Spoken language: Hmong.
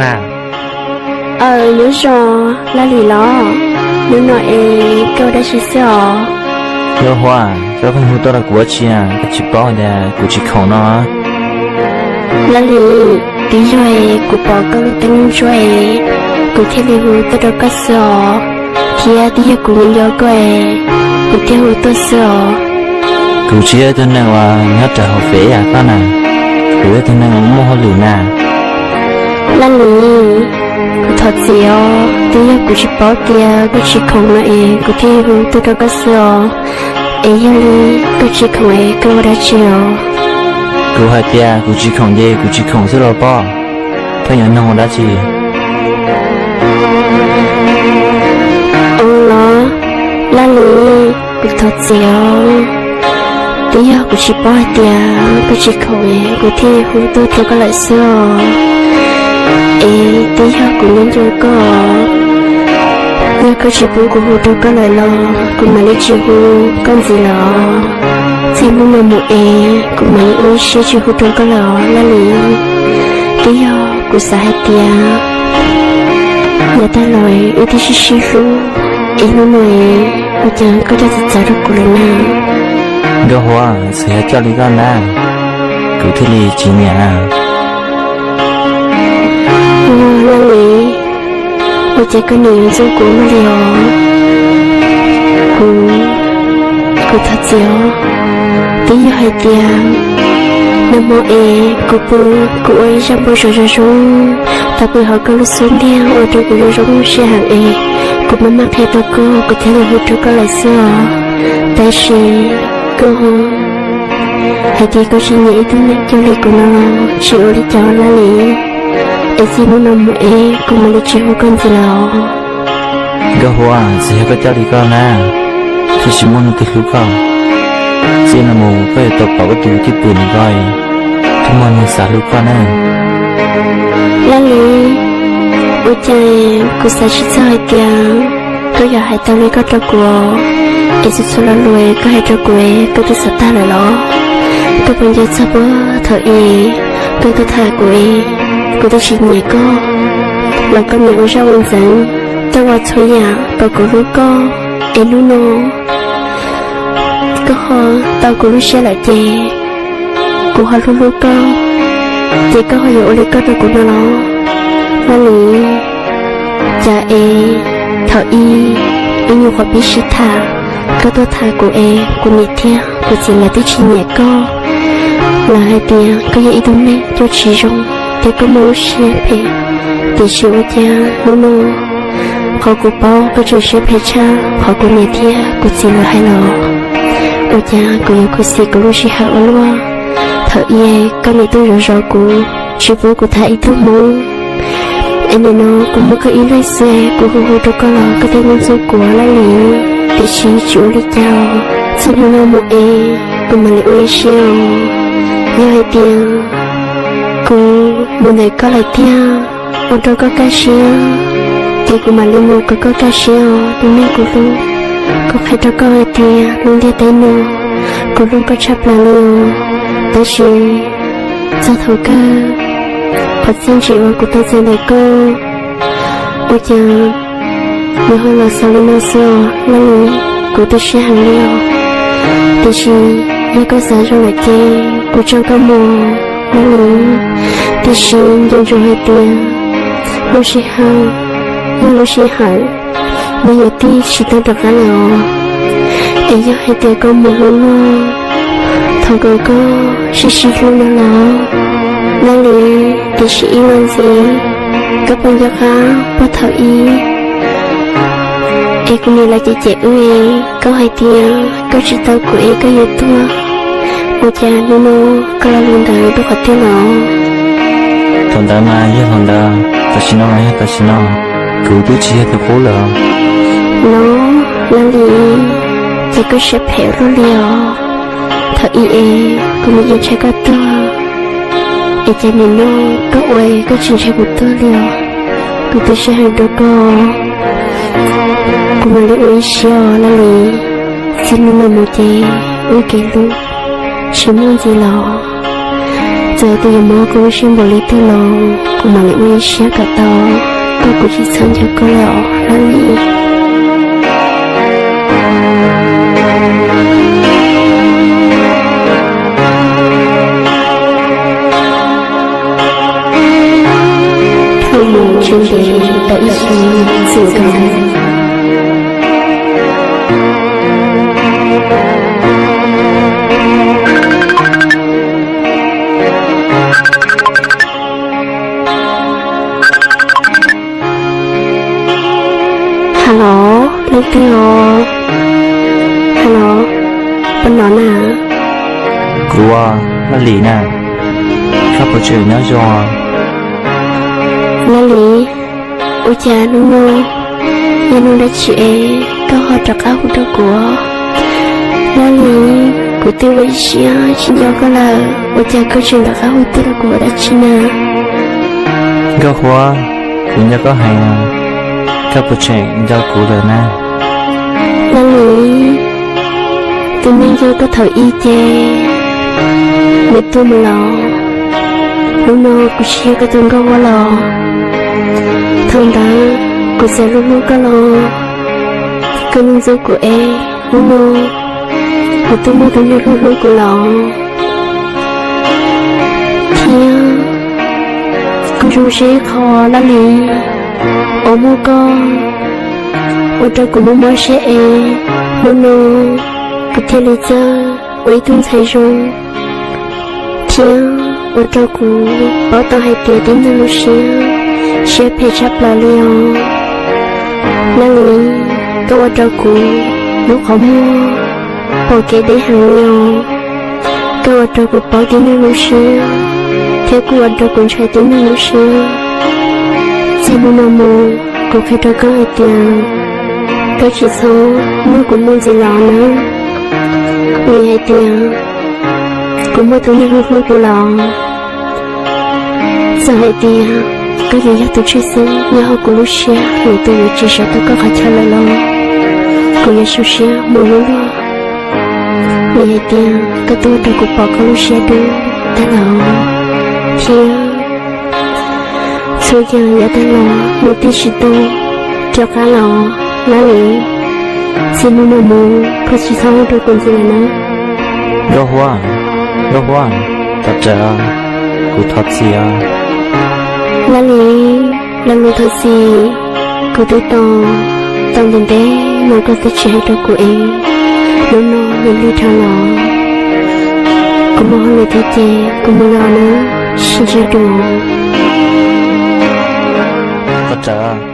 Mas, aw, nyob zoo, Laj Lis los? Hnub no es koj ua dab tsi xwb os? Nkauj Huab, koj pheej hu tuaj rau kuv ua dab tsi, koj tsis paub tias kuv tsis khoom no? Laj Lis, twb yog kuv pom koj lub teeb ntsuab es kuv thiaj li hu tuaj rau koj xwb os, thiab twb yog kuv nco nco koj es kuv thiaj hu tuaj xwb os. Kuv tsis yog ib tug neeg uas nyob rau hauv fem yam koj na, kuv yog ib tug neeg uas muaj hauj lwm na. Laj Lis, kuv thov txim os, twb yog kuv tsis paub tias koj tsis khoom no es kuv thiaj hu tuaj rau koj xwb os. Es yog li koj tsis khoom es koj ua dab tsi os? Kuv hais tias kuv tsis khoom ces kuv tsis khoom xwb los pob, pheej yuav nug ua dab tsi? Ua los, Laj Lis, kuv thov txim os, twb yog kuv tsis paub hais tias koj tsis khoom es kuv thiaj hu tuaj rau koj lawm xwb os. Es twb yog kuv nco nco koj, yog koj tsis pub kuv hu rau koj lawm los kuv mam li tsis hu koj ntxiv lawm os. Txij hnub no mus es kuv mam li ua ib siab tsis hu rau koj lawm os Laj Lis. Twb yog kuv xav hais tias yav tag los wb twb sib sib hlub, es hnub no es ua cas koj coj txawv txawv rau kuv lawm na? Nkauj Huab, txawm yog coj li koj na, kuv thiaj li tsis nyiam. Ua, Laj Lis, ua cas koj nim yuav ntxub kuv ua luaj li os? Kuv, kuv thov txim os. Twb yog hais tias nag hmo es kuv pw, kuv ua ib zaj npau suav zoo zoo, tau pw hauv koj lub xub ntiag ua rau kuv zoo zoo siab heev es kuv maj mam qhia rau koj kuv thiaj li hu rau koj lawm xwb os. Tab sis koj hais tias koj tsis nyiam ib tug neeg cuag li kuv no los tsis ua li cas Laj Lis. Es txij hnub no mus es kuv mam li tsis hu koj ntxiv lawm os. Nkauj Huab, txawm yog koj coj li koj na, thiaj tsis muaj leej twg hlub koj. Txij no mus koj yuav tau pom koj tus cwj pwm ntawm koj, thiaj muaj neeg xav hlub koj na. Laj Lis, ua cas kuv xav tsis txog hais tias koj yuav hais tau li koj rau kuv, es txhua txhua lo lus koj hais rau kuv koj twb xav tag lawm los? Koj puas nco txog puag thaum ub koj tuaj tham kuv es kuv twb tsis nyiam koj los koj niaj ua zaj ua ntxeev, koj ua txhua yam kom kuv hlub koj, es hnub no koj ho tau kuv lub siab lawm ces kuv ho hlub hlub koj, ces koj ho yuav ua li koj rau kuv no los? Laj Lis, cas es thaum ub wb nyuam qhuav pib sib tham, koj tuaj tham kuv es kuv niam thiab kuv txiv lawv twb tsis nyiam koj. Lawv hais tias koj yog ib tug neeg coj tsis zoo, thiab koj muaj lub siab phem. Tiam sis ua cas hnub no qhov kuv paub koj tseem siab phem tshaj qhov kuv niam thiab kuv txiv lawv hais los? Ua cas kuv yuav khuv xim kuv lub sij hawm ua luaj? Thaum ub koj niam tuaj zov zov kuv, tsis pub kuv tham ib tug hmoob. Es nim no kuv muaj koj ib leeg xwb, kuv hu hu rau koj los koj thiaj ntxub kuv, Laj Lis. Tiam sis tsis ua li cas, txij hnub no mus es kuv mam li ua ib siab os. Yog hais tias kuv mus ntawm koj lawm tiag, ua rau koj kaj siab, ces kuv mam li mus kom koj kaj siab os tus neeg kuv hlub. Kuv qhia rau koj hais tias lub ntiaj teb no, kuv hlub koj tshaj plaws li os. Tab sis txog thaum kawg, qhov txiaj ntsim uas kuv tau txais ntawm koj, ua cas nws ho los xaus li no xwb os Laj Lis. Kuv tu siab heev li os. Tiam sis yog koj xav zoo lawm ces kuv tso koj mus, Laj Lis. Tiam sis nco ntsoov hais tias lub sij hawm yog lub sij hawm, nws yuav tig tsis tau rov qab lawm os. Es yog hais tias koj mus hnub no, thov kom koj sib sib hlub no los, Laj Lis. Tiam sis ib los ntxiv, koj puas nco qab puag thaum ub es kuv niam lawv cem cem wb es koj hais tias koj tsis tau kuv es koj yuav tuag, ua cas hnub no koj lo lus ntawd rau qhov twg los? Thaum ntawd mas yog thaum ntawd, tam sim no mas yog tam sim no, kuv twb tsis yog tus qub lawm. No, Laj Lis, ces koj siab phem ua luaj li os. Thaum ub es kuv nim yeej ntshai koj tuag, es cas nim no koj ua koj tsis ntshai kuv tuag li os? Kuv tu siab heev rau koj, kuv mam li ua ib siab os Laj Lis. Txij hnub no mus ces wb kev hlub tsis muaj ntxiv los. Txawm tias yuav mob koj lub siab npaum li twg los kuv mam li ua ib siab kom tau, koj kuv tsis txhob nco koj lawm os Laj Lis. Thauj mus tsis ntev tau ib xyoos txwm ntawd. Hello, leej twg os? Hello, puas hnov na? Kuv, Laj Lis na, koj puas tseem nyob zoo? Laj Lis, ua cas hnub no yog hnub dab tsi es koj ho rov qab hu rau kuv? Laj Lis, kuv twb ua ib siab tsis nco koj lawm, ua cas koj tseem rov qab hu tuaj rau kuv ua dab tsi na? Nkauj Huab, kuv nco koj heev, koj puas tseem nco kuv lawm na? Laj Lis, tus neeg yog koj thaum ub ces nws tuag mus lawm. Hnub no kuv tsis yog koj tus Nkauj Huab lawm. Thaum ntawd kuv txawm hlub hlub koj los koj ntxub ntxub kuv es hnub no kuv twb muaj tus neeg hlub hlub kuv lawm. Thiab kuv zoo siab ib qho Laj Lis uas muaj koj ua rau kuv mob mob siab es hnub no kuv thiaj li txawj ua ib tug ntxhais zoo thiab ua rau kuv paub tau hais tias tib neeg lub siab, siab phem tshaj plaws li os. Laj Lis, koj ua rau kuv lub qhov muag pom kev deb heev li os. Koj ua rau kuv paub tib neeg lub siab thiab kuj ua rau kuv ntshai tib neeg lub siab. Txij hnub no mus kuv qhia rau koj hais tias koj tsis txhob muab kuv muaj ntxiv los nawb, vim hais tias kuv muaj tus neeg hlub hlub kuv lawm. Txawm hais tias koj yuav yog tus tshwj xeeb nyob hauv kuv lub siab, lwm tus yuav tsis sawv tau koj qhov chaw lawm los kuv yuav zoo siab mus lub luaj, vim hais tias koj tuaj ua rau kuv pom koj lub siab dub tag los thiab txhua yam yav tag los nws twb tsis tau rov qab los. Laj Lis, txij hnub no mus koj tsis txhob hu rau kuv ntxiv lawm na. Nkauj Huab, Nkauj Huab, thov rawm, kuv thov txim os. Laj Lis, Laj Lis, thov txim, kuv twb tos tau ntev ntev no koj twb tsis hais rau kuv es hnub no nws lig dhau los. Kuv mus hauj lwm thiab ces kuv mus lawm nawb, sib ntsib dua. Thov rawm.